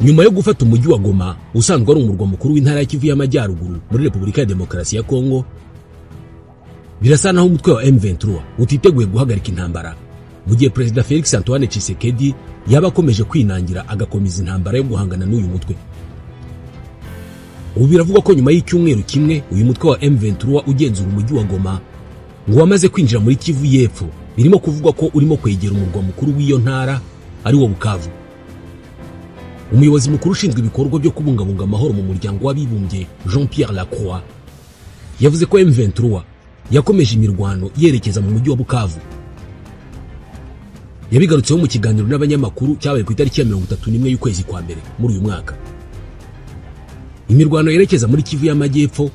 Nyuma yo gufata umujyi wa Goma usanzwe ari umurwa mukuru w'intara ya Kivu y'Amajyaruguru muri Repubulika ya Demokarasi ya Kongo, birasa naho umutwe wa M23 utiteguye guhagarika intambara, mu gihe Perezida Felix Antoine Tshisekedi yaba akomeje kwinangira agakomeza intambara yo guhangana n'uyu mutwe. Ubu biravugwa ko nyuma y'icyumweru kimwe uyu mutwe wa M23 ugenzura umujyi wa Goma ngo wamaze kwinjira muri Kivu y'Epfo, birimo kuvugwa ko urimo kwegera umurwa mukuru w'iyo ntara ari wo Bukavu. Umuyobozi mukuru ushinzwe ibikorwa byo kubungabunga amahoro mu muryango w'abibumbye Jean-Pierre Lacroix yavuze ko M23 yakomeje imirwano yerekeza mu mujyi wa Bukavu. Yabigarutseho mu kiganiro n'abanyamakuru cyabaye ku itariki ya 31 y'ukwezi kwa mbere muri uyu mwaka. Imirwano yerekeza muri Kivu y'Amajyepfo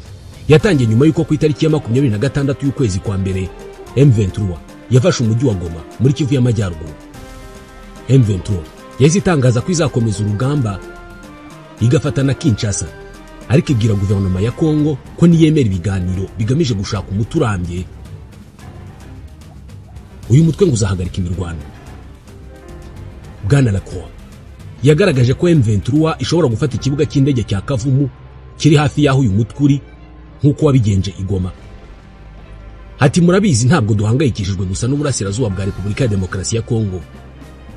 yatangiye nyuma y'uko ku itariki ya 26 y'ukwezi kwa mbere M23 yafashe umujyi wa Goma muri Kivu y'Amajyaruguru. M23 yahise itangaza ko izakomeza urugamba igafata na Kinshasa, ariko ibwira guverinoma ya Kongo ko niyemera ibiganiro bigamije gushaka umuti urambye uyu mutwe ngo uzahagarika imirwano. Bwana Lacroix yagaragaje ko M23 ishobora gufata ikibuga cy'indege cya Kavumu kiri hafi y'aho uyu mutwe uri nk'uko wabigenje i Goma. Ati murabizi ntabwo duhangayikishijwe gusa n'uburasirazuba bwa Repubulika ya Demokarasi ya Kongo,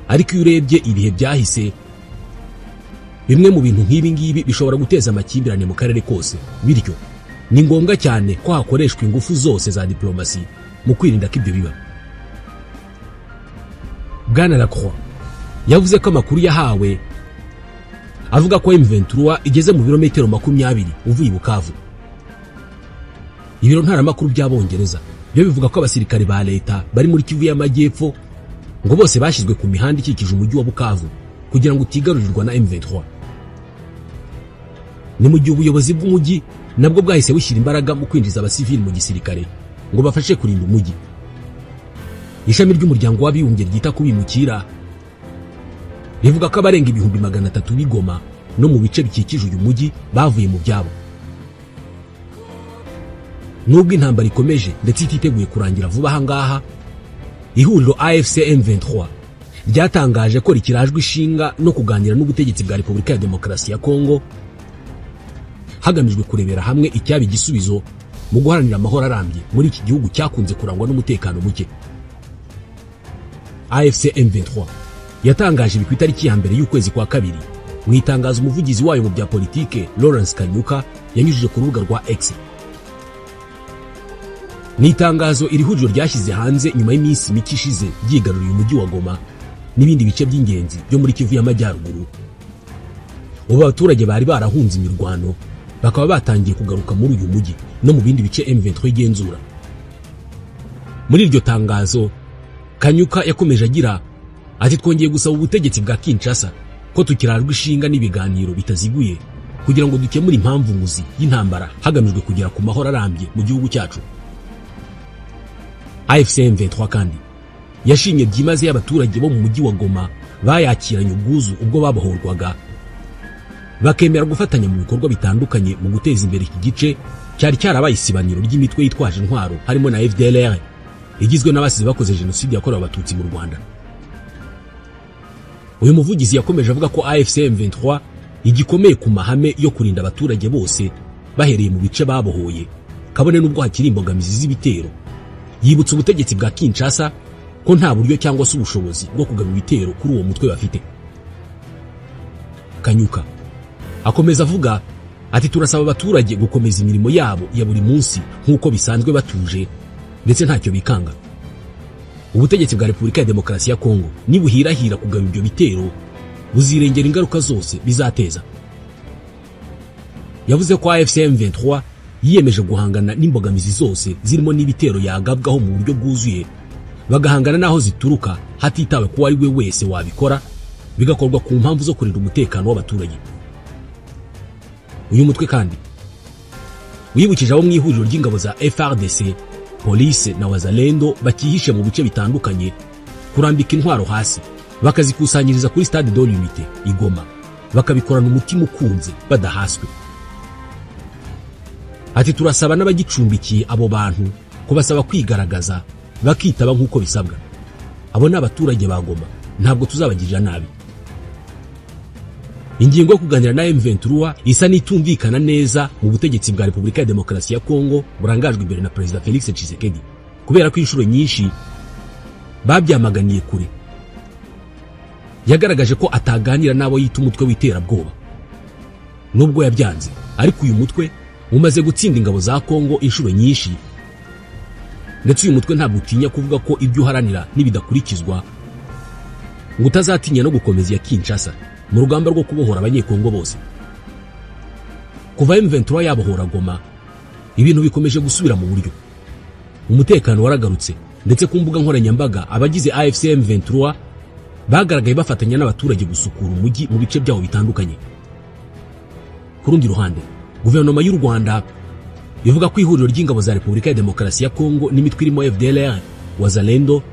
ariko iyo urebye ibihe byahise bimwe mu bintu nk'ibi ngibi bishobora guteza amakimbirane mu karere kose, bityo ni ngombwa cyane ko hakoreshwa ingufu zose za diplomasi mu kwirinda ko ibyo biba. Bwana Lacroix yavuze ko amakuru yahawe avuga ko M23 igeze mu birometero 20 uvuye i Bukavu. Ibiro ntaramakuru by'Abongereza byo bivuga ko abasirikare ba leta bari muri Kivu y'Amajyepfo ngo bose bashyizwe ku mihanda ikikije umujyi wa Bukavu kugira ngo utigarurirwa na M23. Ni mu gihe ubuyobozi bw'umujyi nabwo bwahise bushyira imbaraga mu kwinjiza abasivili mu gisirikare ngo bafashe kurinda umujyi. Ishami ry'umuryango w'abibumbye ryita ku bimukira rivuga ko abarenga 300,000 b'i Goma no mu bice bikikije uyu mujyi bavuye mu byabo. Nubwo intambara ikomeje ndetse ititeguye kurangira vuba aha ngaha, ihuriro AFC M23 ryatangaje ko rikirajwe ishinga no kuganira n'ubutegetsi bwa Repubulika ya Demokarasi ya Kongo hagamijwe kurebera hamwe icyaba igisubizo mu guharanira amahoro arambye muri iki gihugu cyakunze kurangwa n'umutekano muke. AFC M23 yatangaje ibi ku itariki ya 1 y'ukwezi kwa kabiri mu itangazo umuvugizi wayo mu bya politike Lawrence Kanyuka yanyujije ku rubuga rwa X. Ni itangazo iri huriro ryashyize hanze nyuma y'iminsi mike ishize ryigaruriye umujyi wa Goma n'ibindi bice by'ingenzi byo muri Kivu y'Amajyaruguru. Ubu abaturage bari barahunze imirwano bakaba batangiye kugaruka muri uyu mujyi no mu bindi bice M23 igenzura. Muri iryo tangazo Kanyuka yakomeje agira ati twongeye gusaba ubutegetsi bwa Kinshasa ko tukirarwa ishinga n'ibiganiro bitaziguye kugira ngo dukemure impamvu muzi y'intambara hagamijwe kugera ku mahoro arambye mu gihugu cyacu. AFC M23 kandi yashimye byimaze y'abaturage bo mu mujyi wa Goma bayakiranye ubwuzu ubwo babohorwaga, bakemera gufatanya mu bikorwa bitandukanye mu guteza imbere iki gice cyari cyarabaye isibaniro ry'imitwe yitwaje intwaro harimo na FDLR igizwe n'abasize bakoze jenoside yakorewe abatutsi mu Rwanda. Uyu muvugizi yakomeje avuga ko AFC M23 igikomeye ku mahame yo kurinda abaturage bose bahereye mu bice babohoye, kabone n'ubwo hakiri imbogamizi z'ibitero. Yibutsa ubutegetsi bwa Kinshasa ko nta buryo cyangwa se ubushobozi bwo kugaba ibitero kuri uwo mutwe bafite. Kanyuka akomeza avuga ati turasaba abaturage gukomeza imirimo yabo ya buri munsi nk'uko bisanzwe batuje ndetse ntacyo bikanga. Ubutegetsi bwa Repubulika ya Demokarasi ya Kongo nibuhirahira kugaba ibyo bitero buzirengera ingaruka zose bizateza. Yavuze ko AFC M23 yiyemeje guhangana n'imbogamizi zose zirimo n'ibitero yagabwaho mu buryo bwuzuye, bagahangana naho zituruka hatitawe ko ari we wese wabikora, bigakorwa ku mpamvu zo kurinda umutekano w'abaturage. Uyu mutwe kandi wibukije abo mu ihuriro ry'ingabo za FARDC, Police na Wazalendo bakihishe mu bice bitandukanye kurambika intwaro hasi bakazikusanyiriza kuri Stade de l'Unité i Goma, bakabikorana umutima ukunze badahaswe. Ati turasaba n'abagicumbikiye abo bantu kubasaba kwigaragaza bakitaba nk'uko bisabwa. Abo ni abaturage ba Goma, ntabwo tuzabagirira nabi. Ingingo yo kuganira na M23 isa n'itumvikana neza mu butegetsi bwa Repubulika ya Demokarasi ya Kongo burangajwe imbere na Perezida Felix Tshisekedi, kubera ko inshuro nyinshi babyamaganiye kure. Yagaragaje ko ataganira n'abo yita umutwe w'iterabwoba nubwo yabyanze, ariko uyu mutwe umaze gutsinda ingabo za Kongo inshuro nyinshi, ndetse uyu mutwe ntabwo utinya kuvuga ko ibyo uharanira nibidakurikizwa ngo utazatinya no gukomeza ya Kinshasa mu rugamba rwo kubohora abanyekongo bose. Kuva M23 yabohora Goma, ibintu bikomeje gusubira mu buryo, umutekano waragarutse, ndetse ku mbuga nkoranyambaga abagize AFC M23 bagaragaye bafatanya n'abaturage gusukura umujyi mu bice byawo bitandukanye. Ku rundi ruhande, guverinoma y'u Rwanda ivuga ko ihuriro ry'ingabo za Repubulika ya Demokarasi ya Kongo n'imitwe irimo FDLR, Wazalendo,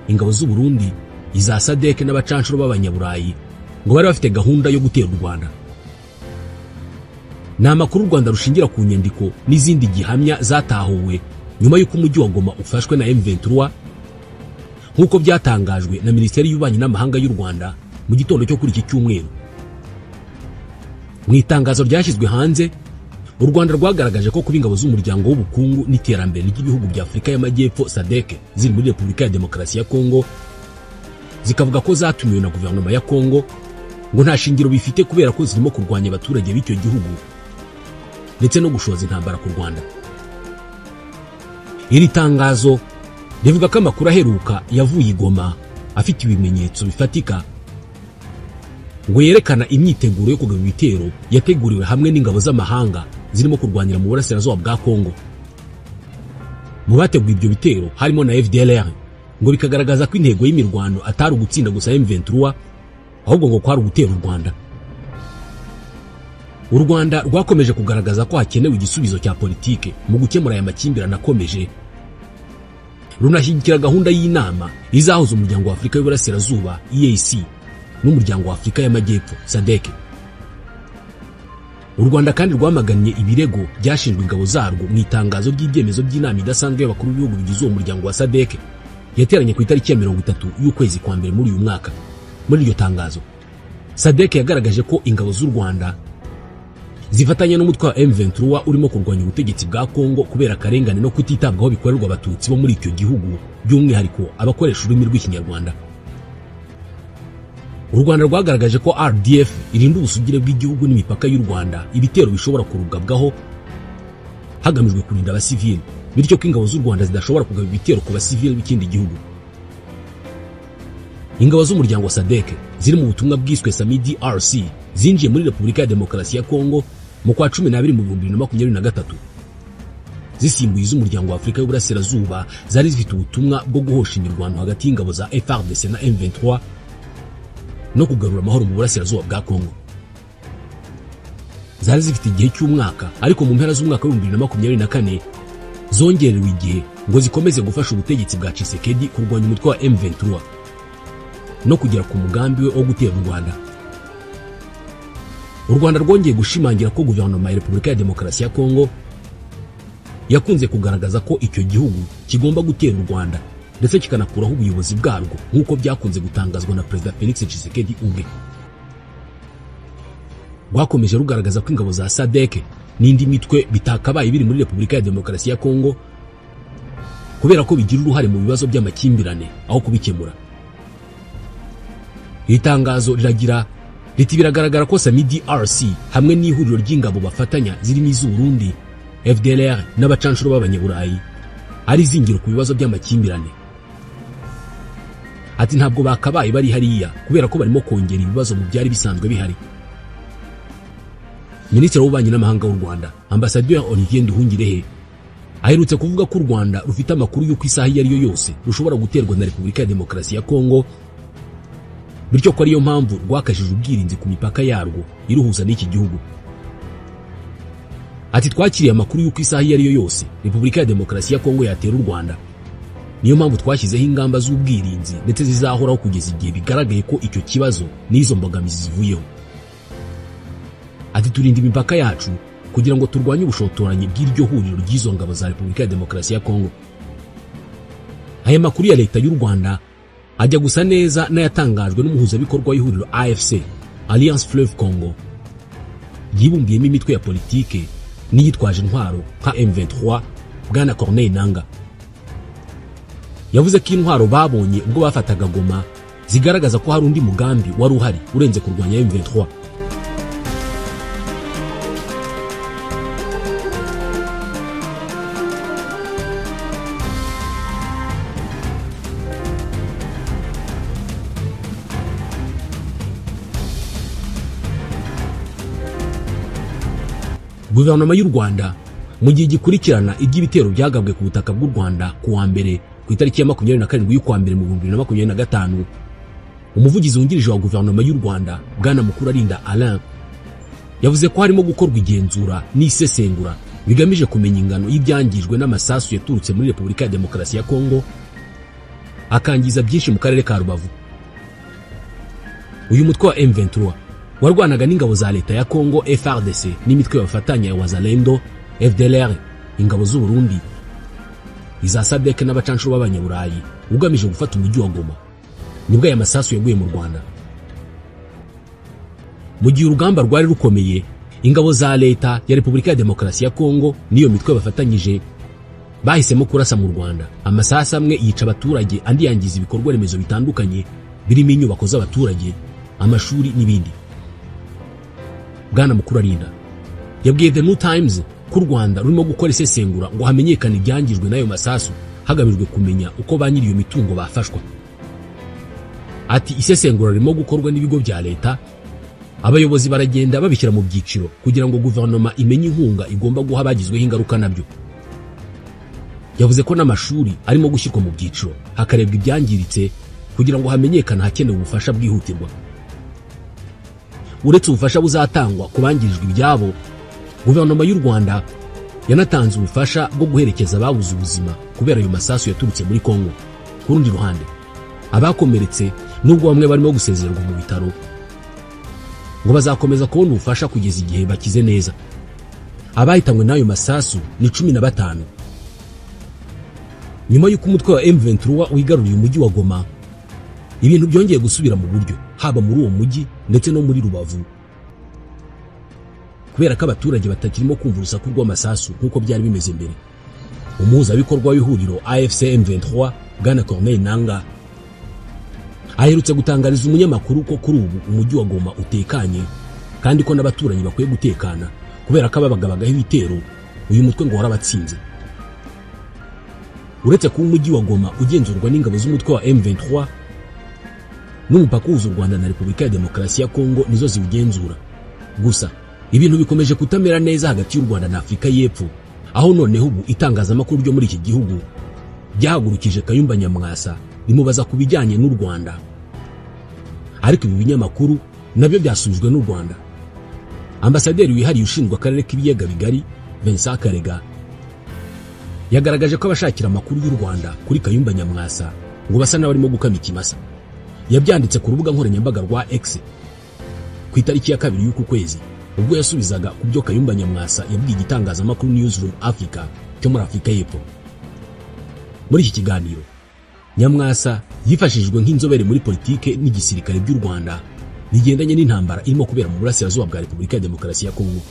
ingabo z'u Burundi, iza SADC n'abacanshuro b'abanyaburayi ngo bari bafite gahunda yo gutera u Rwanda. Ni amakuru u Rwanda rushingira ku nyandiko n'izindi gihamya zatahuwe nyuma y'uko umujyi wa Goma ufashwe na M23, nk'uko byatangajwe na Minisiteri y'Ububanyi n'Amahanga y'u Rwanda mu gitondo cyo kuri iki cyumweru. Mu itangazo ryashyizwe hanze, u Rwanda rwagaragaje ko kuba ingabo z'umuryango w'ubukungu n'iterambere ry'ibihugu bya Afurika y'Amajyepfo SADC ziri muri Repubulika ya Demokarasi ya Kongo, zikavuga ko zatumiwe na guverinoma ya Kongo, ngo nta shingiro bifite kubera ko zirimo kurwanya abaturage b'icyo gihugu ndetse no gushoza intambara ku Rwanda. Iri tangazo rivuga ko amakuru aheruka yavuye i Goma afite ibimenyetso bifatika ngo yerekana imyiteguro yo kugaba ibitero yateguriwe hamwe n'ingabo z'amahanga zirimo kurwanira mu burasirazuba bwa Kongo. Mu bateguye ibyo bitero harimo na FDLR, ngo bikagaragaza ko intego y'imirwano atari ugutsinda gusa M23, ahubwo ngo kwari ugutera u Rwanda. U Rwanda rwakomeje kugaragaza ko hakenewe igisubizo cya politike mu gukemura aya makimbirane akomeje, runashyigikira gahunda y'inama izahuza umuryango wa Afurika y'Uburasirazuba EAC n'umuryango wa Afurika y'Amajyepfo SADC. U Rwanda kandi rwamaganye ibirego byashinjwe ingabo zarwo mu itangazo ry'ibyemezo by'inama idasanzwe y'abakuru b'ibihugu bigize uwo muryango wa SADC yateranye ku itariki ya 30 y'ukwezi kwa mbere muri uyu mwaka. Muri iryo tangazo, SADC yagaragaje ko ingabo z'u Rwanda zifatanya n'umutwe wa M23 urimo kurwanya ubutegetsi bwa Kongo kubera akarengane no kutitabwaho bikorerwa abatutsi bo muri icyo gihugu, by'umwihariko abakoresha ururimi rw'Ikinyarwanda. U Rwanda rwagaragaje ko RDF irinda ubusugire bw'igihugu n'imipaka y'u Rwanda ibitero bishobora kurugabwaho hagamijwe kurinda abasivili, bityo ko ingabo z'u Rwanda zidashobora kugaba ibitero ku basivili b'ikindi gihugu. Ingabo z'umuryango wa SADC ziri mu butumwa bwiswe SAMIDRC zinjiye muri Repubulika ya Demokarasi ya Kongo mu kwa 12 mu 2023, zisimbuye iz'umuryango wa Afurika y'Uburasirazuba zari zifite ubutumwa bwo guhosha imirwano hagati y'ingabo za FARDC na M23 no kugarura amahoro mu burasirazuba bwa Kongo. Zari zifite igihe cy'umwaka, ariko mu mpera z'umwaka wa 2024 zongerewe igihe ngo zikomeze gufasha ubutegetsi bwa Tshisekedi kurwanya umutwe wa M23 no kugera ku mugambi we wo gutera u Rwanda. U Rwanda rwongeye gushimangira ko guverinoma ya Repubulika ya Demokarasi ya Kongo yakunze kugaragaza ko icyo gihugu kigomba gutera u Rwanda ndetse kikanakuraho ubuyobozi bwarwo, nk'uko byakunze gutangazwa na Perezida Felix Tshisekedi ubwe. Rwakomeje rugaragaza ko ingabo za SADC n'indi mitwe bitakabaye biri muri Repubulika ya Demokarasi ya Kongo kubera ko bigira uruhare mu bibazo by'amakimbirane aho kubikemura. Iri tangazo riragira riti: biragaragara ko SAMIDRC hamwe n'ihuriro ry'ingabo bafatanya zirimo iz'u Burundi, FDLR n'abacanshuro b'abanyaburayi ari izingiro ku bibazo by'amakimbirane. Ati ntabwo bakabaye bari hariya kubera ko barimo kongera ibibazo mu byari bisanzwe bihari. Minisitiri w'Ububanyi n'Amahanga w'u Rwanda, Ambassadeur Olivier Nduhungirehe, aherutse kuvuga ko u Rwanda rufite amakuru y'uko isaha iyo ari yo yose rushobora guterwa na Repubulika ya Demokarasi ya Kongo, bityo ko ariyo mpamvu rwakajije ubwirinzi ku mipaka yarwo iruhuza n'iki gihugu. Ati twakiriye amakuru y'uko isaha iyo ari yo yose Repubulika ya Demokarasi ya Kongo yatera u Rwanda, niyo mpamvu twashyizeho ingamba z'ubwirinzi ndetse zizahoraho kugeza igihe bigaragaye ko icyo kibazo n'izo mbogamizi zivuyeho. Ati turinda imipaka yacu kugira ngo turwanye ubushotoranyi bw'iryo huriro ry'izo ngabo za Repubulika ya Demokarasi ya Kongo. Aya makuru ya leta y'u Rwanda ajya gusa neza n'ayatangajwe n'umuhuzabikorwa w'ihuriro AFC Alliance Fleuve Congo yibumbiyemo imitwe ya politike n'iyitwaje intwaro nka M23, Bwana Corneille Nanga yavuze ko intwaro babonye ubwo bafataga Goma zigaragaza ko hari undi mugambi wari uhari urenze kurwanya M23. Guverinoma y'u Rwanda mu gihe gikurikirana iby'ibitero byagabwe ku butaka bw'u Rwanda ku wa mbere ku itariki ya 27 y'ukwa mbere mu 2025, umuvugizi wungirije wa guverinoma y'u Rwanda Bwana Mukurarinda Alain yavuze ko harimo gukorwa igenzura n'isesengura bigamije kumenya ingano y'ibyangijwe n'amasasu yaturutse muri Repubulika ya Demokarasi ya Kongo akangiza byinshi mu karere ka Rubavu. Uyu mutwe wa M23 warwanaga n'ingabo za leta ya Kongo FARDC n'imitwe y'abafatanya ya Wazalendo, FDLR, ingabo z'u Burundi, iza SADC n'abacanshuro b'abanyaburayi, ugamije gufata umujyi wa Goma. Nibwo aya masasu yaguye mu Rwanda. Mu gihe urugamba rwari rukomeye, ingabo za leta ya Repubulika ya Demokarasi ya Kongo n'iyo mitwe bafatanyije bahisemo kurasa mu Rwanda. Amasasu amwe yica abaturage, andi yangiza ibikorwa remezo bitandukanye birimo inyubako z'abaturage, amashuri n'ibindi. Bwana Mukurarinda yabwiye The New Times ko u Rwanda rurimo gukora isesengura ngo hamenyekane ibyangijwe n'ayo masasu hagamijwe kumenya uko ba nyiri iyo mitungo bafashwa. Ati isesengura ririmo gukorwa n'ibigo bya leta, abayobozi baragenda babishyira mu byiciro kugira ngo guverinoma imenye inkunga igomba guha abagizweho ingaruka nabyo. Yavuze ko n'amashuri arimo gushyirwa mu byiciro hakarebwa ibyangiritse kugira ngo hamenyekane hakenewe ubufasha bwihutirwa. Uretse ubufasha buzatangwa ku bangirijwe ibyabo, guverinoma y'u Rwanda yanatanze ubufasha bwo guherekeza ababuze ubuzima kubera ayo masasu yaturutse muri Kongo. Ku rundi ruhande, abakomeretse nubwo bamwe barimo gusezererwa mu bitaro ngo bazakomeza kubona ubufasha kugeza igihe bakize neza. Abahitanywe n'ayo masasu ni 15. Nyuma y'uko umutwe wa M23 wigaruriye umujyi wa Goma, ibintu byongeye gusubira mu buryo haba muri uwo mujyi ndetse no muri Rubavu, kubera ko abaturage batakirimo kumva urusaku rw'amasasu nk'uko byari bimeze mbere. Umuhuzabikorwa w'ihuriro AFC M23 Bwana Corneille Nanga aherutse gutangariza umunyamakuru ko kuri ubu umujyi wa Goma utekanye kandi ko n'abaturanyi bakwiye gutekana kubera ko ababagabagaho ibitero uyu mutwe ngo warabatsinze. Uretse kuba umujyi wa Goma ugenzurwa n'ingabo z'umutwe wa M23 n'umupaka uhuza u Rwanda na Repubulika ya Demokarasi ya Kongo nizo ziwugenzura. Gusa ibintu bikomeje kutamera neza hagati y'u Rwanda na Afurika y'Epfo, aho noneho ubu itangazamakuru ryo muri iki gihugu ryahagurukije Kayumba Nyamwasa rimubaza ku bijyanye n'u Rwanda. Ariko ibi binyamakuru nabyo byasubijwe n'u Rwanda. Ambasaderi wihariye ushinzwe akarere k'ibiyaga bigari Vincent Karega yagaragaje ko abashakira amakuru y'u Rwanda kuri Kayumba Nyamwasa ngo basa n'abarimo gukama ikimasa. Yabyanditse ku rubuga nkoranyambaga rwa X ku itariki ya 2 y'uku kwezi, ubwo yasubizaga ku byo Kayumba Nyamwasa yabwiye igitangazamakuru Newsroom Africa cyo muri Afurika y'Epfo. Muri iki kiganiro Nyamwasa yifashishijwe nk'inzobere muri politike n'igisirikare by'u Rwanda bigendanye n'intambara irimo kubera mu burasirazuba bwa Repubulika ya Demokarasi ya Kongo.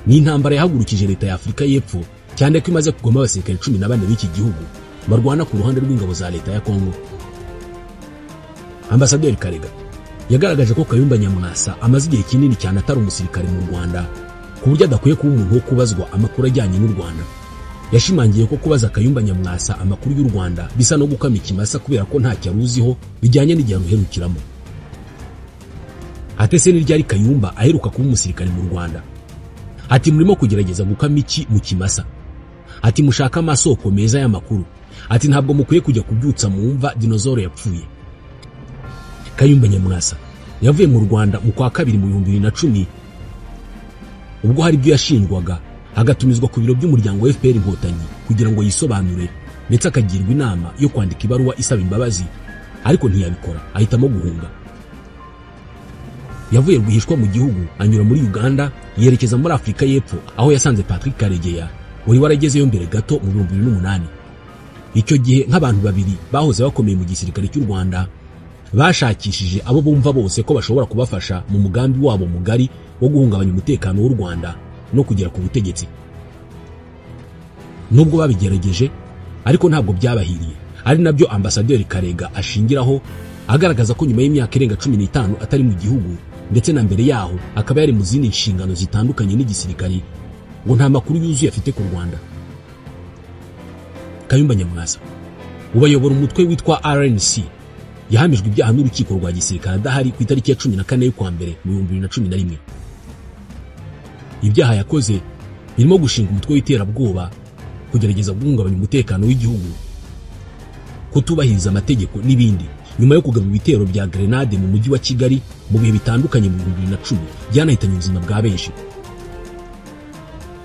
Ni intambara yahagurukije leta ya Afurika y'Epfo, cyane ko imaze kugoma abasirikare 14 b'iki gihugu barwana ku ruhande rw'ingabo za leta ya Kongo. Ambasaderi Karega yagaragaje ko Kayumba Nyamwasa amaze igihe kinini cyane atari umusirikare mu Rwanda, ku buryo adakwiye kuba umuntu wo kubazwa amakuru ajyanye n'u Rwanda. Yashimangiye ko kubaza Kayumba Nyamwasa amakuru y'u Rwanda bisa no gukama ikimasa kubera ko ntacyo aruziho bijyanye n'igihe aruherukiramo. Ati se ni ryari Kayumba aheruka kuba umusirikare mu Rwanda? Ati murimo kugerageza gukama iki mu kimasa? Ati mushaka amasoko meza y'amakuru. Ati ntabwo mukwiye kujya kubyutsa mu mva dinozoro yapfuye. Kayumba Nyamwasa yavuye mu Rwanda mu kwa kabiri mu 2010 ubwo hari ibyo yashinjwaga, agatumizwa ku biro by'umuryango FPR Inkotanyi kugira ngo yisobanure, ndetse akagirwa inama yo kwandika ibaruwa isaba imbabazi, ariko ntiyabikora, ahitamo guhunga. Yavuye rwihishwa mu gihugu anyura muri Uganda yerekeza muri Afurika y'Epfo, aho yasanze Patrick Karegeya wari waragezeyo mbere gato mu 2008. Icyo gihe nk'abantu babiri bahoze bakomeye mu gisirikare cy'u Rwanda Bashakishije abo bumva bose ko bashobora kubafasha mu mugambi wabo mugari wo guhungabanya umutekano w'u Rwanda no kugera ku butegetsi. Nubwo babigerageje ariko ntabwo byabahiriye, ari nabyo Ambasaderi Karega ashingiraho agaragaza ko nyuma y'imyaka irenga 15 atari mu gihugu, ndetse na mbere yaho akaba yari mu zindi nshingano zitandukanye n'igisirikari, ngo nta makuru yuzuye afite ku Rwanda. Kayumba Nyamwasa ubayobora umutwe witwa RNC yahamijwe ibyaha n'urukiko rwa gisirikare adahari ku itariki ya 14 y'ukwa mbere mu 2011. Ibyaha yakoze birimo gushinga umutwe w'iterabwoba, kugerageza guhungabanya umutekano w'igihugu, kutubahiriza amategeko n'ibindi, nyuma yo kugaba ibitero bya grenade mu mujyi wa Kigali mu bihe bitandukanye mu 2010 byanahitanye ubuzima bwa benshi.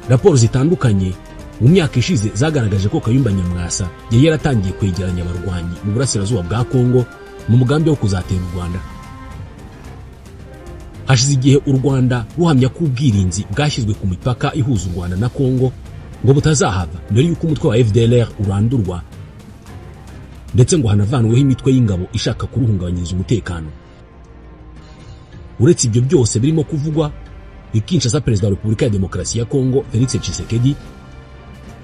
Raporo zitandukanye mu myaka ishize zagaragaje ko Kayumba Nyamwasa yari yaratangiye kwegeranya abarwanyi mu burasirazuba bwa Kongo mu mugambi wo kuzatera u Rwanda. Hashize igihe u Rwanda ruhamya ko ubwirinzi bwashyizwe ku mipaka ihuza u Rwanda na Kongo ngo butazahava mbere y'uko umutwe wa FDLR urandurwa, ndetse ngo hanavanweho imitwe y'ingabo ishaka kuruhungabanyiriza umutekano. Uretse ibyo byose birimo kuvugwa, i Kinshasa Perezida wa Repubulika ya Demokarasi ya Kongo Felix Tshisekedi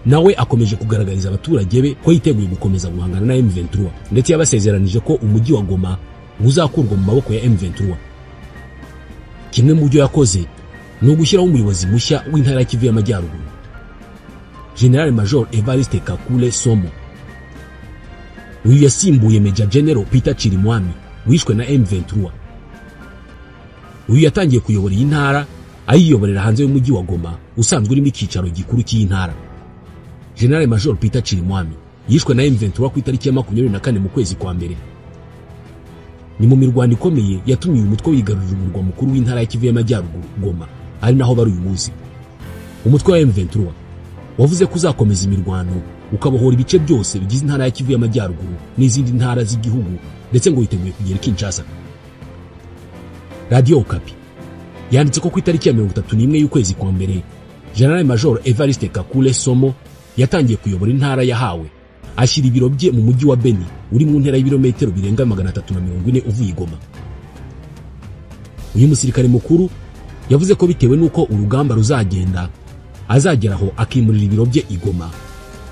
nawe akomeje kugaragariza abaturage be ko yiteguye gukomeza guhangana na M23, ndetse yabasezeranije ko umujyi wa Goma uzakurwa mu maboko ya M23. Kimwe mu byo yakoze ni ugushyiraho umuyobozi mushya w'intara ya Kivu y'Amajyaruguru, General Major Evariste Kakule Somo. Uyu yasimbuye Major General Peter Chirimwami wishwe na M23. Uyu yatangiye kuyobora iyi ntara ayiyoborera hanze y'umujyi wa Goma usanzwe urimo icyicaro gikuru cy'iyi ntara. General Major Peter Chirimwami yishwe na M23 ku itariki ya 24 mu kwezi kwa mbere. Ni mu mirwano ikomeye yatumye uyu mutwe wigarurira umurwa mukuru w'intara ya Kivu y'Amajyaruguru Goma, ari naho bari uyu munsi. Umutwe wa M23 wavuze ko uzakomeza imirwano ukabohora ibice byose bigize intara ya Kivu y'Amajyaruguru n'izindi ntara z'igihugu, ndetse ngo yiteguye kugera Kinshasa. Radio Okapi yanditse ko ku itariki ya 31 y'ukwezi kwa mbere General Major Evariste Kakule Somo yatangiye kuyobora intara yahawe, ashyira ibiro bye mu mujyi wa Beni uri mu ntera y'ibirometero birenga 340 uvuye Goma. Uyu musirikare mukuru yavuze ko bitewe n'uko urugamba ruzagenda azageraho akimurira ibiro bye i Goma,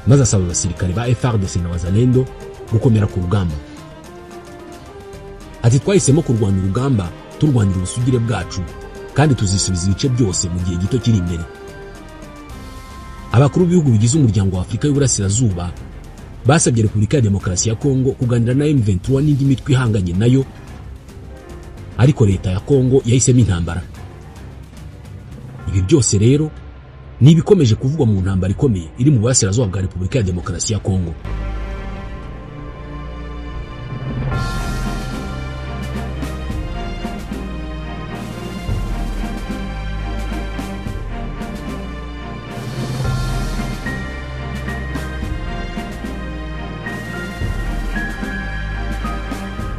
maze asaba abasirikare ba FARDC na Wazalendo gukomera ku rugamba. Ati twahisemo kurwana urugamba turwanira ubusugire bwacu, kandi tuzisubiza ibice byose mu gihe gito kiri imbere. Abakuru b'ibihugu bigize umuryango wa Afurika y'Uburasirazuba basabye Repubulika ya Demokarasi ya Kongo kuganira na M23 n'indi mitwe ihanganye nayo, ariko leta ya Kongo yahisemo intambara. Ibi byose rero ni ibikomeje kuvugwa mu ntambara ikomeye iri mu burasirazuba bwa Repubulika ya Demokarasi ya Kongo.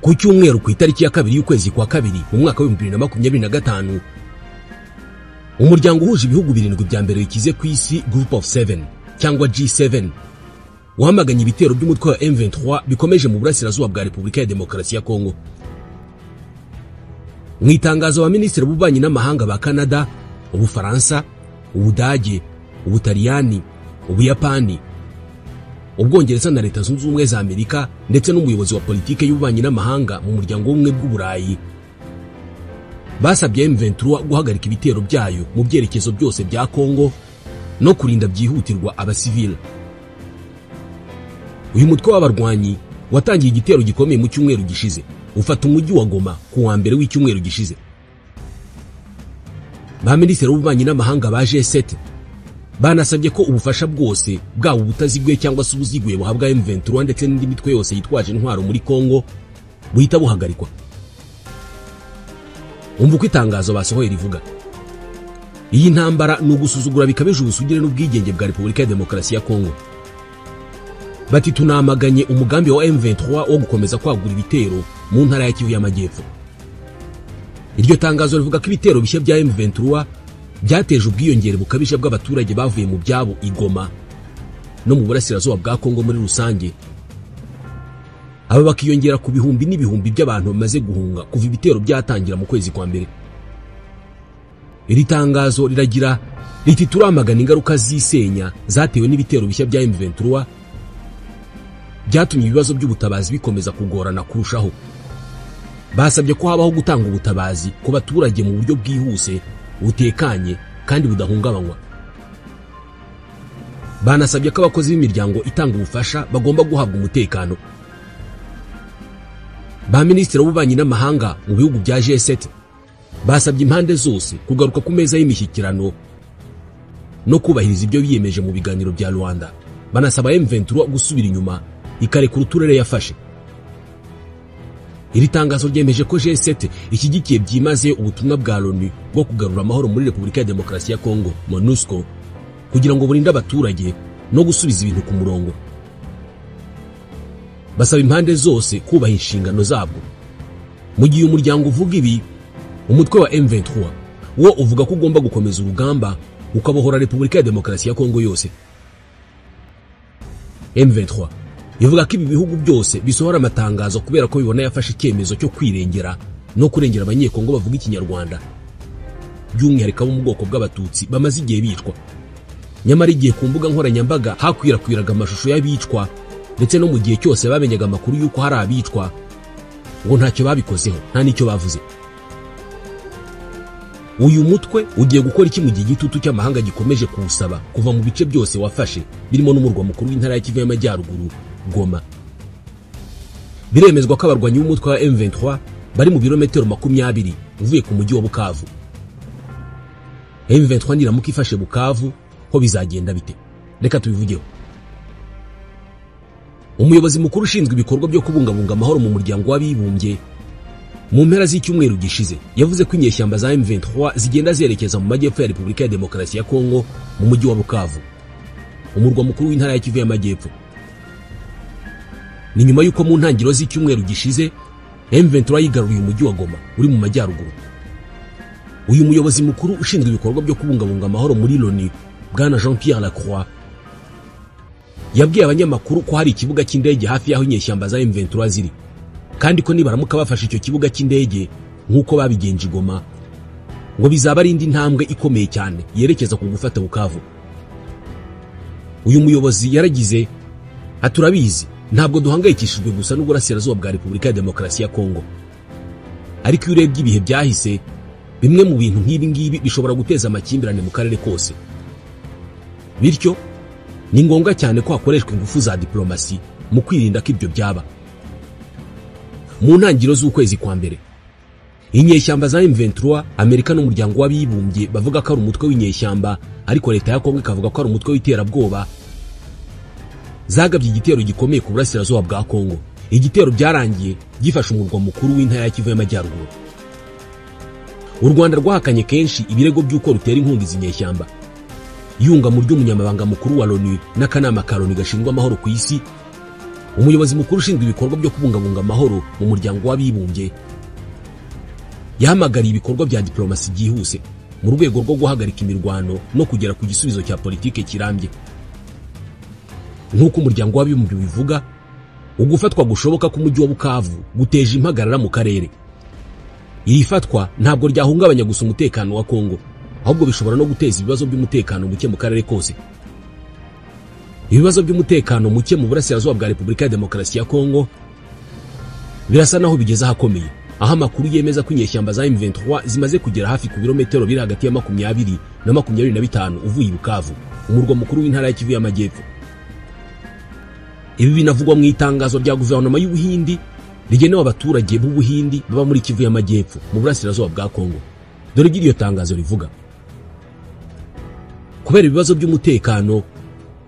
Ku cyumweru ku itariki ya 2 y'ukwezi kwa 2 mu mwaka wa 2025, umuryango uhuje ibihugu birindwi bya mbere bikize ku isi Group of 7 cyangwa G7 wamaganye ibitero by'umutwe wa M23 bikomeje mu burasirazuba bwa Repubulika ya Demokarasi ya Kongo. Mu itangazo wa Minisitiri w'Ububanyi n'Amahanga ba Canada, Ubufaransa, Ubudage, Ubutaliyani, Ubuyapani, Ubwongereza na Leta Zunze Ubumwe za Amerika, ndetse n'umuyobozi wa politike y'ububanyi n'amahanga mu muryango w'ubumwe bw'Uburayi, basabye M23 guhagarika ibitero byayo mu byerekezo byose bya Kongo no kurinda byihutirwa abasivile. Uyu mutwe w'abarwanyi watangiye igitero gikomeye mu cyumweru gishize, ufata umujyi wa Goma ku wa mbere w'icyumweru gishize. Ba minisitiri w'ububanyi n'amahanga ba G7 banasabye ko ubufasha bwose bwabo butaziguye cyangwa se ubuziguye buhabwa M23 ndetse n'indi mitwe yose yitwaje intwaro muri Kongo buhita buhagarikwa. Umva uko itangazo basohoye rivuga. Iyi ntambara ni ugusuzugura bikabije ubusugire n'ubwigenge bwa Repubulika ya Demokarasi ya Kongo. Bati tunamaganye umugambi wa M23 wo gukomeza kwagura ibitero mu ntara ya Kivu y'Amajyepfo. Iryo tangazo rivuga ko ibitero bishya bya M23 byateje ubwiyongere bukabije bw'abaturage bavuye mu byabo i Goma no mu burasirazuba bwa Kongo muri rusange, Aba bakiyongera ku bihumbi n'ibihumbi by'abantu bamaze guhunga kuva ibitero byatangira mu kwezi kwa mbere. Iri tangazo riragira riti turamagana ingaruka z'isenya zatewe n'ibitero bishya bya M23 byatumye ibibazo by'ubutabazi bikomeza kugorana kurushaho. Basabye ko habaho gutanga ubutabazi ku baturage mu buryo bwihuse, butekanye kandi budahungabanywa. Banasabye ko abakozi b'imiryango itanga ubufasha bagomba guhabwa umutekano. Ba minisitiri w'ububanyi n'amahanga mu bihugu bya G7 basabye impande zose kugaruka ku meza y'imishyikirano no kubahiriza ibyo biyemeje mu biganiro bya Rwanda. Banasaba M23 gusubira inyuma ikarekura uturere yafashe. Iri tangazo ryemeje ko G7 ishyigikiye byimaze ubutumwa bwa Loni bwo kugarura amahoro muri Repubulika ya Demokarasi ya Kongo, MONUSCO, kugira ngo burinde abaturage no gusubiza ibintu ku murongo. Basaba impande zose kubaha inshingano zabwo. Mu gihe umuryango uvuga ibi, umutwe wa M23 wo uvuga ko ugomba gukomeza urugamba ukabohora Repubulika ya Demokarasi ya Kongo yose. M23 ivuga ko ibi bihugu byose bisohora amatangazo kubera ko bibona yafashe icyemezo cyo kwirengera no kurengera abanyekongo bavuga ikinyarwanda, by'umwihariko abo mu bwoko bw'abatutsi bamaze igihe bicwa. Nyamara igihe ku mbuga nkoranyambaga hakwirakwiraga amashusho y'abicwa, ndetse no mu gihe cyose bamenyaga amakuru y'uko hari abicwa, ngo ntacyo babikozeho, nta n'icyo bavuze. Uyu mutwe ugiye gukora iki mu gihe igitutu cy'amahanga gikomeje kuwusaba kuva mu bice byose wafashe, birimo n'umurwa mukuru w'intara ya Kivu y'Amajyaruguru, Goma? Biremezwa ko abarwanyi b'umutwe wa M23 bari mu birometero 20 uvuye ku mujyi wa Bukavu. M23 niramuka ifashe Bukavu, ho bizagenda bite? Reka tubivugeho. Umuyobozi mukuru ushinzwe ibikorwa byo kubungabunga amahoro mu muryango w'abibumbye mu mpera z'icyumweru gishize yavuze ko inyeshyamba za M23 zigenda zerekeza mu majyepfo ya Repubulika ya Demokarasi ya Kongo mu mujyi wa Bukavu, umurwa mukuru w'intara ya Kivu y'Amajyepfo. Ni nyuma y'uko mu ntangiriro z'icyumweru gishize M23 yigaruriye umujyi wa Goma uri mu majyaruguru. Uyu muyobozi mukuru ushinzwe ibikorwa byo kubungabunga amahoro muri Loni, Bwana Jean-Pierre Lacroix, yabwiye abanyamakuru ko hari ikibuga cy'indege hafi y'aho inyeshyamba za M23 ziri, kandi ko nibaramuka bafashe icyo kibuga cy'indege nk'uko babigenje i Goma, ngo bizaba ari indi ntambwe ikomeye cyane yerekeza ku gufata Bukavu. Uyu muyobozi yaragize ati: "Turabizi, ntabwo duhangayikishijwe gusa n'uburasirazuba bwa Repubulika ya Demokarasi ya Kongo, ariko iyo urebye ibihe byahise, bimwe mu bintu nk'ibi ngibi bishobora guteza amakimbirane mu karere kose. Bityo ni ngombwa cyane ko hakoreshwa ingufu za diplomasi mu kwirinda ko ibyo byaba." Mu ntangiriro z'ukwezi kwa mbere, inyeshyamba za M23, Amerika n'umuryango w'abibumbye bavuga ko ari umutwe w'inyeshyamba, ariko leta ya Kongo ikavuga ko ari umutwe w'iterabwoba, zagabye igitero gikomeye ku burasirazuba bwa Kongo. Igitero byarangiye gifashe umurwa mukuru w'intara ya Kivu y'Amajyaruguru. U Rwanda rwahakanye kenshi ibirego by'uko rutera inkunga izi nyeshyamba. Yunga mu ry'umunyamabanga mukuru wa Loni n'akanama ka Loni gashinzwe amahoro ku isi, umuyobozi mukuru ushinzwe ibikorwa byo kubungabunga amahoro mu muryango w'abibumbye yahamagariye ibikorwa bya diplomasi byihuse mu rwego rwo guhagarika imirwano no kugera ku gisubizo cya politike kirambye. Nk'uko umuryango w'abibumbye ubivuga, ugufatwa gushoboka k'umujyi wa Bukavu guteje impagarara mu karere. Iri fatwa ntabwo ryahungabanya gusa umutekano wa Kongo, ahubwo bishobora no guteza ibibazo by'umutekano muke mu karere kose. Ibibazo by'umutekano muke mu burasirazuba bwa Repubulika ya Demokarasi ya Kongo birasa naho bigeze ahakomeye, aho amakuru yemeza ko inyeshyamba za M23 zimaze kugera hafi ku birometero biri hagati ya 20 na 25 uvuye i Bukavu, umurwa mukuru w'intara ya Kivu y'Amajyepfo. Ibi binavugwa mu itangazo rya guverinoma y'Ubuhindi rigenewe abaturage b'Ubuhindi baba muri Kivu y'Amajyepfo mu burasirazuba bwa Kongo. Dore ibyo iryo tangazo rivuga: "Kubera ibibazo by'umutekano,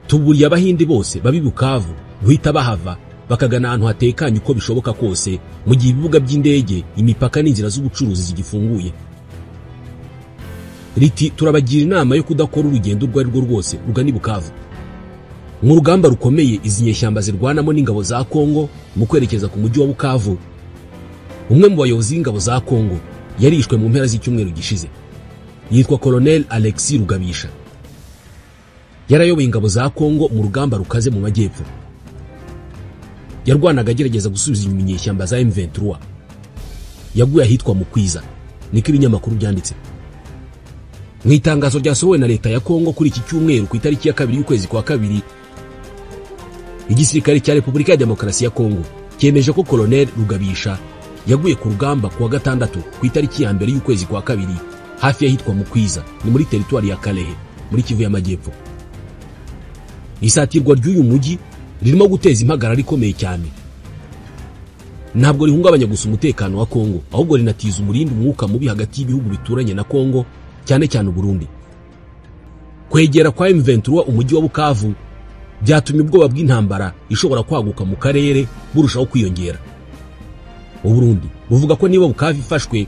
tuburiye abahindi bose baba i Bukavu guhita bahava bakagana ahantu hatekanye uko bishoboka kose, mu gihe ibibuga by'indege, imipaka n'inzira z'ubucuruzi zigifunguye." Riti: "Turabagira inama yo kudakora urugendo urwo ari rwo rwose rugana i Bukavu." Mu rugamba rukomeye izi nyeshyamba zirwanamo n'ingabo za Kongo mu kwerekeza ku mujyi wa Bukavu, umwe mu bayobozi b'ingabo za Kongo yarishwe mu mpera z'icyumweru gishize. Yitwa Colonel Alexis Rugabisha, yarayoboye ingabo za Kongo mu rugamba rukaze mu majyepfo. yarwanaga agerageza gusubiza inyuma inyeshyamba za M23 yaguye ahitwa Mukwiza, niko ibinyamakuru byanditse. Mu itangazo ryasohowe na leta ya Kongo kuri iki cyumweru ku itariki ya 2 y'ukwezi kwa 2, igisirikare cya Repubulika ya Demokarasi ya Kongo cyemeje ko Colonel Rugabisha yaguye ku rugamba kuwa gatandatu ku itariki ya 1 y'ukwezi kwa 2 hafi y'ahitwa Mukwiza, ni muri teritwari ya Kalehe muri Kivu y'Amajyepfo. Isatirwa ry'uyu mujyi ririmo guteza impagarara ikomeye cyane. Ntabwo rihungabanya gusa umutekano wa Kongo, ahubwo rinatiza umurindi umwuka mubi hagati y'ibihugu bituranye na Kongo, cyane cyane Burundi. Kwegera kwa M23 umujyi wa Bukavu byatumye ubwoba bw'intambara ishobora kwaguka mu karere burushaho kwiyongera. Burundi buvuga ko niba Bukavu ifashwe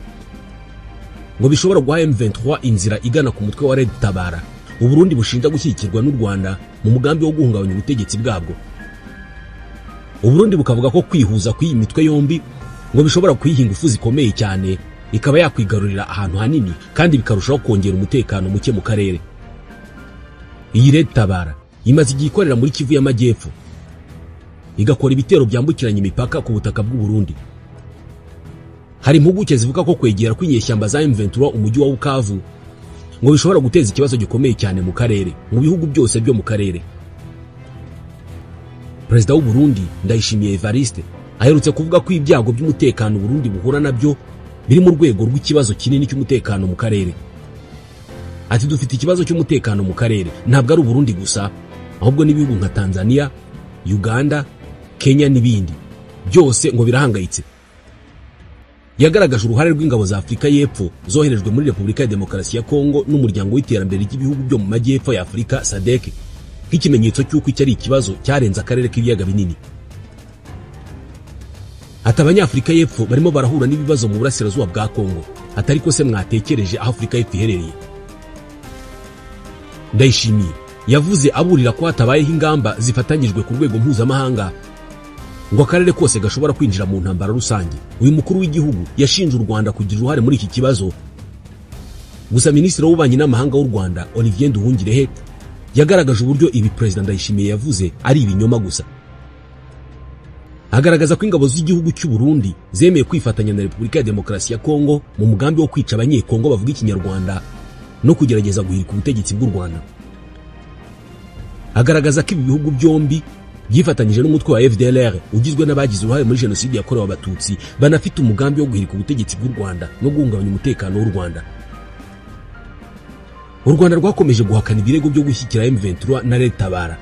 ngo bishobora guha M23 inzira igana ku mutwe wa Red Tabara. Uburundi bushinja gushyigikirwa n'u Rwanda mu mugambi wo guhungabanya ubutegetsi bwabwo. Uburundi bukavuga ko kwihuza kw'iyi mitwe yombi ngo bishobora kuyiha ingufu zikomeye cyane, ikaba yakwigarurira ahantu hanini kandi bikarushaho kongera umutekano muke mu karere. Iyi Red Tabara imaze igihe ikorera muri Kivu y'Amajyepfo, igakora ibitero byambukiranya imipaka ku butaka bw'u Burundi. Hari impuguke zivuga ko kwegera kw'inyeshyamba za M23 umujyi wa Bukavu ngo bishobora guteza ikibazo gikomeye cyane mu karere, mu bihugu byose byo mu karere. Perezida w'u Burundi Ndayishimiye Evariste aherutse kuvuga ko ibyago by'umutekano Burundi buhura nabyo biri mu rwego rw'ikibazo kinini cy'umutekano mu karere. Ati dufite ikibazo cy'umutekano mu karere, ntabwo ari Burundi gusa, ahubwo n'ibihugu nka Tanzania, Uganda, Kenya n'ibindi byose ngo birahangayitse. Yagaragaje uruhare rw'ingabo za Afurika y'Epfo zoherejwe muri Repubulika ya Demokarasi ya Kongo n'umuryango w'iterambere ry'ibihugu byo mu majyepfo ya Afurika SADC nk'ikimenyetso cy'uko iki ari ikibazo cyarenze akarere k'ibiyaga binini. Ati Abanyafurika y'Epfo barimo barahura n'ibibazo mu burasirazuba bwa Kongo, atari ko se mwatekereje aho Afurika y'Epfo iherereye. Ndayishimiye yavuze aburira ko hatabayeho ingamba zifatanyijwe ku rwego mpuzamahanga ngo akarere kose gashobora kwinjira mu ntambara rusange. Uyu mukuru w'igihugu yashinje u Rwanda kugira uruhare muri iki kibazo. Gusa Minisitiri w'Ububanyi n'Amahanga w'u Rwanda Olivier Nduhungirehe yagaragaje uburyo ibi Perezida Ndayishimiye yavuze ari ibinyoma gusa. Agaragaza ko ingabo z'igihugu cy'u Burundi zemeye kwifatanya na Repubulika ya Demokarasi ya Kongo mu mugambi wo kwica abanyekongo bavuga ikinyarwanda no kugerageza guhirika ubutegetsi bw'u Rwanda. Agaragaza ko ibi bihugu byombi byifatanyije n'umutwe wa FDLR ugizwe n'abagize uruhare muri jenoside yakorewe abatutsi banafite umugambi wo guhirika ubutegetsi bw'u Rwanda no guhungabanya umutekano w'u Rwanda. U Rwanda rwakomeje guhakana ibirego byo gushyigikira M23 na Red Tabara.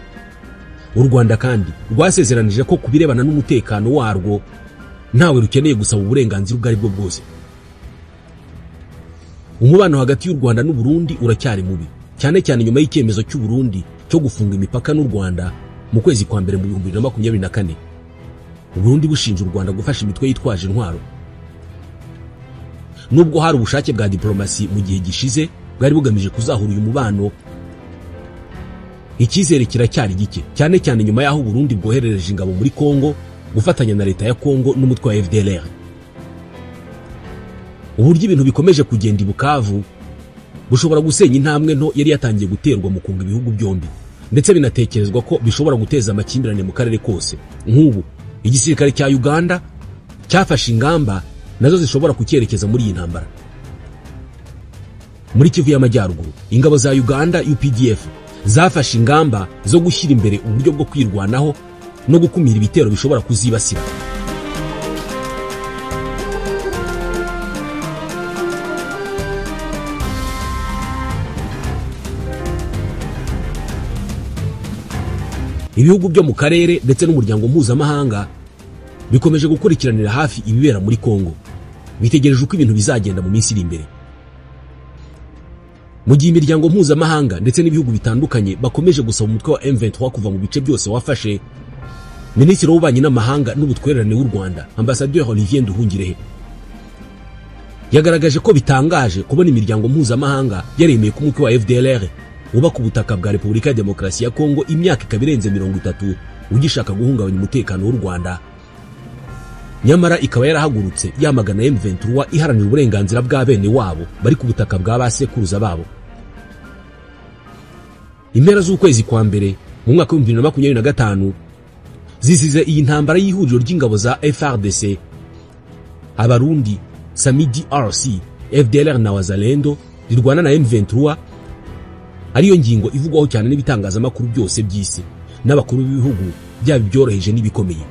U Rwanda kandi rwasezeranije ko kubirebana n'umutekano warwo ntawe rukeneye gusaba uburenganzira ubwo aribwo bwose. Umubano hagati y'u Rwanda n'u Burundi uracyari mubi, cyane cyane nyuma y'icyemezo cy'u Burundi cyo gufunga imipaka n'u Rwanda mu kwezi kwa mbere mu 2024. U Burundi bushinja u Rwanda gufasha imitwe yitwaje intwaro. Nubwo hari ubushake bwa diplomasi mu gihe gishize bwari bugamije kuzahura uyu mubano, icyizere kiracyari gike, cyane cyane nyuma y'aho Burundi bwoherereje ingabo muri Kongo gufatanya na leta ya Kongo n'umutwe wa FDLR. Uburyo ibintu bikomeje kugenda i Bukavu bushobora gusenya intambwe nto yari yatangiye guterwa mu kunga ibihugu byombi, ndetse binatekerezwa ko bishobora guteza amakimbirane mu karere kose. Nk'ubu igisirikare cya Uganda cyafashe ingamba nazo zishobora kucyerekeza muri iyi ntambara. Muri Kivu y'Amajyaruguru, ingabo za Uganda UPDF zafashe ingamba zo gushyira imbere uburyo bwo kwirwanaho no gukumira ibitero bishobora kuzibasira. Ibihugu byo mu karere ndetse n'umuryango mpuzamahanga bikomeje gukurikiranira hafi ibibera muri Kongo, bitegereje uko ibintu bizagenda mu minsi iri imbere. Mu gihe imiryango mpuzamahanga ndetse n'ibihugu bitandukanye bakomeje gusaba umutwe wa M23 kuva mu bice byose wafashe, Minisitiri w'Ububanyi n'Amahanga n'Ubutwererane w'u Rwanda Ambassadeur Olivier Nduhungirehe yagaragaje ko bitangaje kubona imiryango mpuzamahanga yaremeye ko umutwe wa FDLR wubaka ubutaka bwa Repubulika ya Demokarasi ya Kongo imyaka ikaba irenze 30 ugishaka guhungabanya umutekano w'u Rwanda, nyamara ikaba yarahagurutse yamagana M23 iharanira uburenganzira bwa bene wabo bari ku butaka bwa basekuruza babo. Impera z'ukwezi kwa mbere mu mwaka wa 2025 Zisize iyi ntambara y'ihuriro ry'ingabo za FARDC, Abarundi, SAMIDRC, FDLR na Wazalendo rirwana na M23 ariyo ngingo ivugwaho cyane n'ibitangazamakuru byose by'isi n'abakuru b'ibihugu byaba ibyoroheje n'ibikomeye.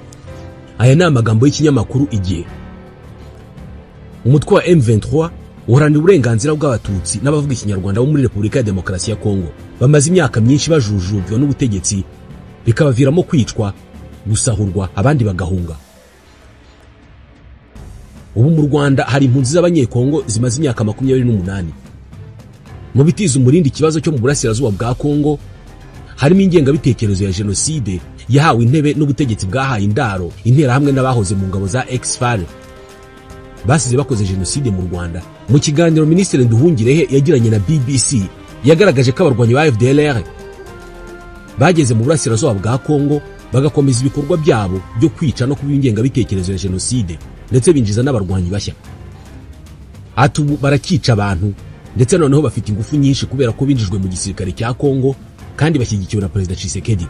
Aya ni amagambo y'ikinyamakuru Igihe. Umutwe wa M23 uharanira uburenganzira bw'Abatutsi n'abavuga Ikinyarwanda bo muri Repubulika ya Demokarasi ya Kongo bamaze imyaka myinshi bajujubywa n'ubutegetsi, bikabaviramo kwicwa, gusahurwa, abandi bagahunga. Ubu mu Rwanda hari impunzi z'Abanyekongo zimaze imyaka 28. Mu bitiza umurindi ikibazo cyo mu burasirazuba bwa Kongo harimo ingengabitekerezo ya jenoside yahawe intebe n'ubutegetsi bwahaye indaro interahamwe n'abahoze mu ngabo za Ex-FAR basize bakoze jenoside mu Rwanda. Mu kiganiro Minisitiri Nduhungirehe yagiranye na BBC yagaragaje ko abarwanyi ba FDLR bageze mu burasirazuba bwa Kongo bagakomeza ibikorwa byabo byo kwica no kuba ingengabitekerezo ya jenoside, ndetse binjiza n'abarwanyi bashya. Ati ubu barakica abantu, ndetse noneho bafite ingufu nyinshi kubera ko binjijwe mu gisirikare cya Kongo kandi bashyigikiwe na Perezida Tshisekedi.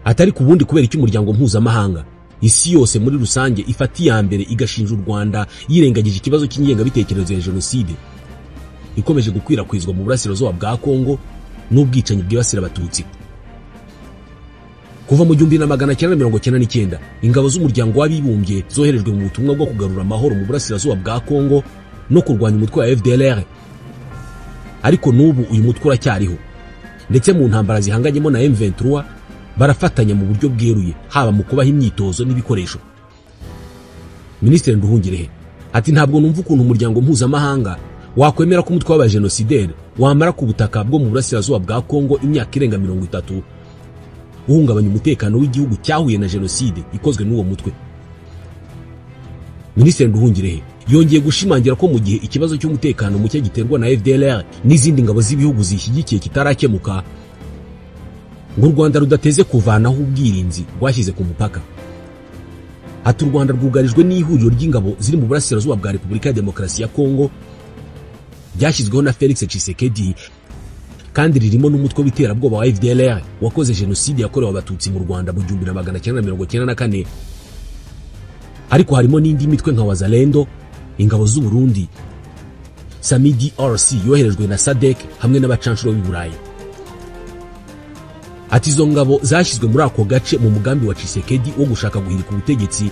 Atari ku bundi kubera icyo umuryango mpuzamahanga, isi yose muri rusange ifata iya mbere igashinja u Rwanda yirengagije ikibazo cy'ingengabitekerezo ya jenoside ikomeje gukwirakwizwa mu burasirazuba bwa Kongo n'ubwicanyi bwibasira Abatutsi. Kuva mu 1999 ingabo z'umuryango w'abibumbye zoherejwe mu butumwa bwo kugarura amahoro mu burasirazuba bwa Kongo no kurwanya umutwe wa FDLR, ariko n'ubu uyu mutwe uracyariho, ndetse mu ntambara zihanganyemo na M23 barafatanya mu buryo bweruye, haba mu kubaha imyitozo n'ibikoresho. Minisitiri Nduhungirehe ati ntabwo numva ukuntu umuryango mpuzamahanga wakwemera ko umutwe w'abajenosideri wamara ku butaka bwo mu burasirazuba bwa Kongo imyaka irenga 30 uhungabanya umutekano w'igihugu cyahuye na jenoside ikozwe n'uwo mutwe. Minisitiri Nduhungirehe yongeye gushimangira ko mu gihe ikibazo cy'umutekano muke giterwa na FDLR n'izindi ngabo z'ibihugu zishyigikiye kitarakemuka, ngo u Rwanda rudateze kuvanaho ubwirinzi rwashyize ku mupaka. Ati u Rwanda rwugarijwe n'ihuriro ry'ingabo ziri mu burasirazuba bwa Repubulika ya Demokarasi ya Kongo ryashyizweho na Felix Tshisekedi, kandi ririmo n'umutwe w'iterabwoba wa FDLR wakoze jenoside yakorewe Abatutsi mu Rwanda mu 1994. Ariko harimo n'indi mitwe nka Wazalendo, ingabo z'u Burundi, SAMIDRC yoherejwe na SADC hamwe n'abacanshuro b'i Burayi. Ati izo ngabo zashyizwe muri ako gace mu mugambi wa Tshisekedi wo gushaka guhirika ubutegetsi,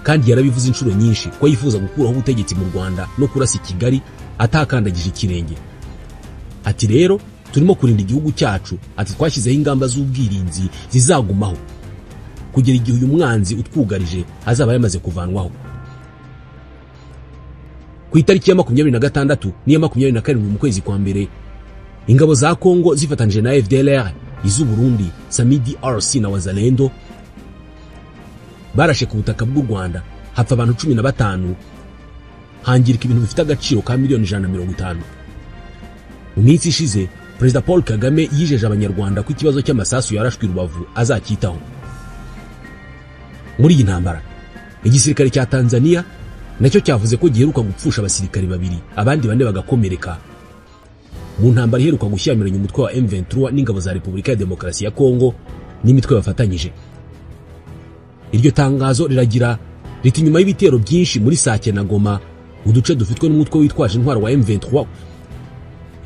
kandi yarabivuze inshuro nyinshi ko yifuza gukuraho ubutegetsi mu Rwanda no kurasa i Kigali atakandagije ikirenge. Ati rero turimo kurinda igihugu cyacu, ati twashyizeho ingamba z'ubwirinzi zizagumaho kugera igihe uyu mwanzi utwugarije azaba yamaze kuvanwaho. Ku itariki ya 26 n'iya 27 mu kwezi kwa mbere, ingabo za Kongo zifatanije na FDLR, iz'u Burundi, SAMIDRC na Wazalendo barashe ku butaka bw'u Rwanda, hapfa abantu 15, hangirika ibintu bifite agaciro ka miliyoni 150. Mu minsi ishize Perezida Paul Kagame yijeje Abanyarwanda ko ikibazo cy'amasasu yarashwe i Rubavu azacyitaho. Muri iyi ntambara igisirikare cya Tanzania nacyo cyavuze ko giheruka gupfusha abasirikare 2, abandi 4 bagakomereka mu ntambara iheruka gushyamiranya umutwe wa M23 n'ingabo za Repubulika ya Demokarasi ya Kongo n'imitwe bafatanyije. Iryo tangazo riragira riti nyuma y'ibitero byinshi muri Sake na Goma, uduce dufitwe n'umutwe witwaje intwaro wa M23,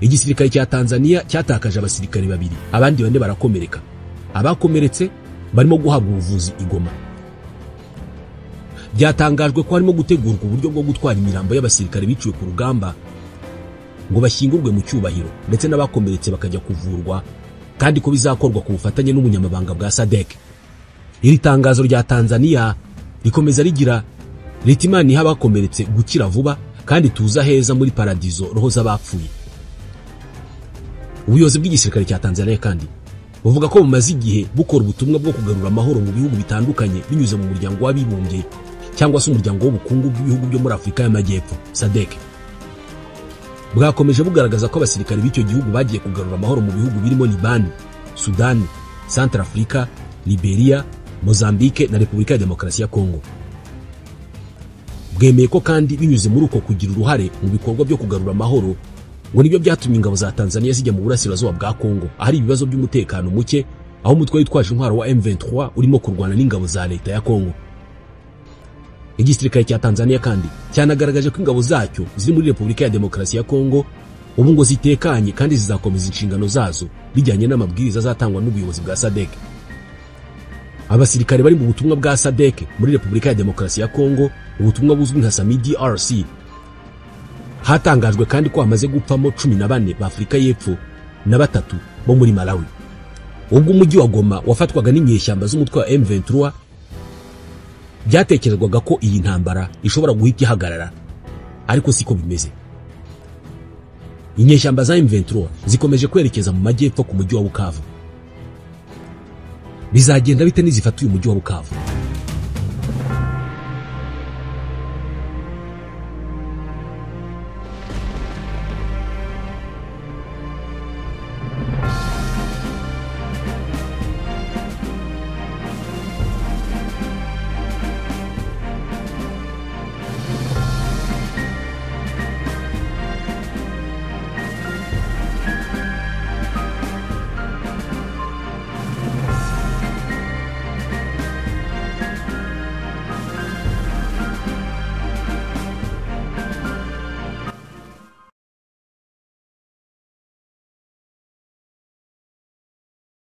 igisirikare cya Tanzania cyatakaje abasirikare 2, abandi 4 barakomereka. Abakomeretse barimo guhabwa ubuvuzi i Goma. Byatangajwe ko harimo gutegurwa uburyo bwo gutwara imirambo y'abasirikare biciwe ku rugamba ngo bashyingurwe mu cyubahiro, ndetse n'abakomeretse bakajya kuvurwa, kandi ko bizakorwa ku bufatanye n'ubunyamabanga bwa SADC. Iri tangazo rya Tanzania rikomeza rigira riti Imana iha abakomeretse gukira vuba kandi tuza heza muri paradizo roho z'abapfuye. Ubuyobozi bw'igisirikare cya Tanzania kandi buvuga ko bumaze igihe bukora ubutumwa bwo kugarura amahoro mu bihugu bitandukanye binyuze mu muryango w'abibumbye cyangwa se umuryango w'ubukungu bw'ibihugu byo muri Afurika y'Amajyepfo SADC. Bwakomeje bugaragaza ko abasirikare b'icyo gihugu bagiye kugarura amahoro mu bihugu birimo Libani, Sudani, Centrafrica, Liberia, Mozambique na Repubulika ya Demokarasi ya Kongo. Bwemeye ko kandi binyuze muri uko kugira uruhare mu bikorwa byo kugarura amahoro ngo nibyo byatumye ingabo za Tanzania zijya mu burasirazuba bwa Kongo ahari ibibazo by'umutekano muke aho umutwe witwaje intwaro wa M23 urimo kurwana n'ingabo za leta ya Kongo. Igisirikare cya Tanzania kandi cyanagaragaje ko ingabo zacyo ziri muri Repubulika ya Demokarasi ya Kongo ubu ngo zitekanye kandi zizakomeza inshingano zazo bijyanye n'amabwiriza azatangwa n'ubuyobozi bwa SADC. Abasirikare bari mu butumwa bwa SADC muri Repubulika ya Demokarasi ya Kongo, ubutumwa buzwi nka SAMIDRC, hatangajwe kandi ko hamaze gupfamo 14 ba Afurika y'Epfo na 3 bo muri Malawi. Ubwo umujyi wa Goma wafatwaga n'inyeshyamba z'umutwe wa M23, byatekerezwaga ko iyi ntambara ishobora guhita ihagarara, ariko siko bimeze. Inyeshyamba za M23 zikomeje kwerekeza mu majyepfo ku mujyi wa Bukavu. Bizagenda bite nizifata uyu mujyi wa Bukavu?